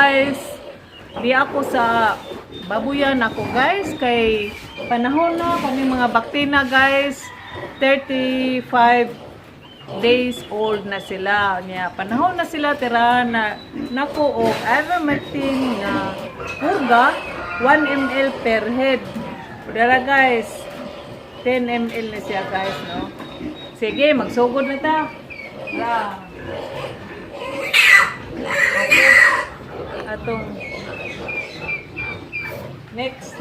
guys. Di ako sa babuyan ako, guys, kay panahon na kami mga baktina, guys. 35 days old na sila niya. Panahon na sila tira na nako og ivermectin nga purga, 1 ml per head. Dara, guys, 10 ml na siya, guys, no? Sige, magsugod na ta. Ra. Okay. Atong next.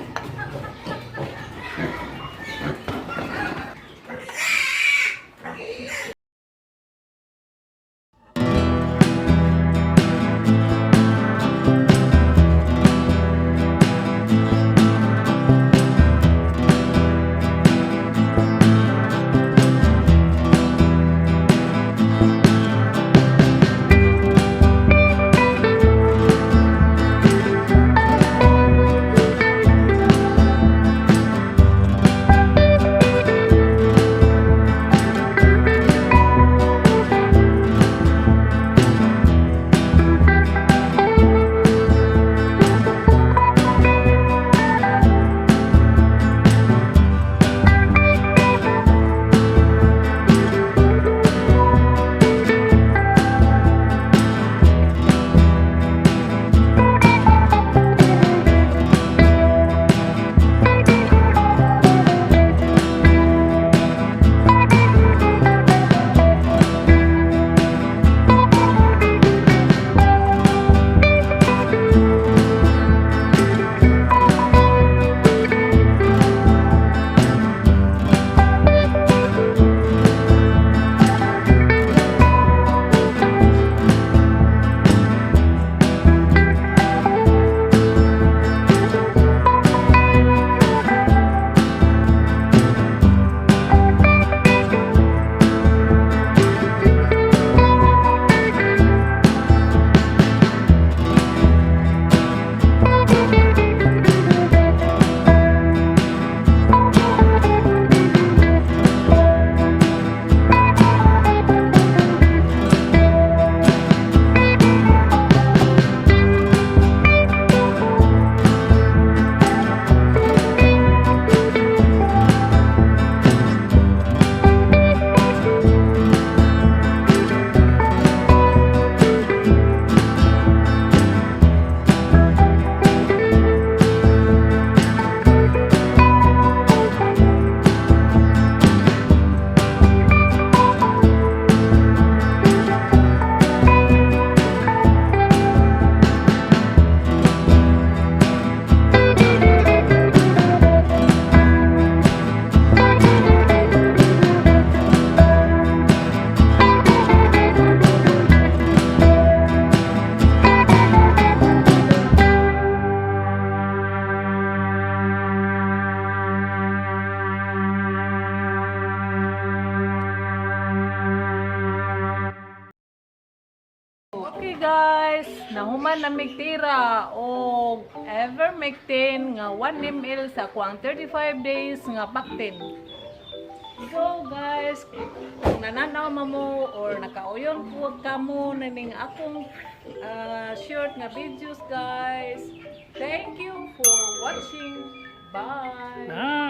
Okay guys, nahuman na mig tira og ivermectin nga 1 ml sa kuang 35 days nga baktin. So guys, kung nananaw mo or nakauyon po kamo naning akong short nga videos, guys. Thank you for watching. Bye. Bye.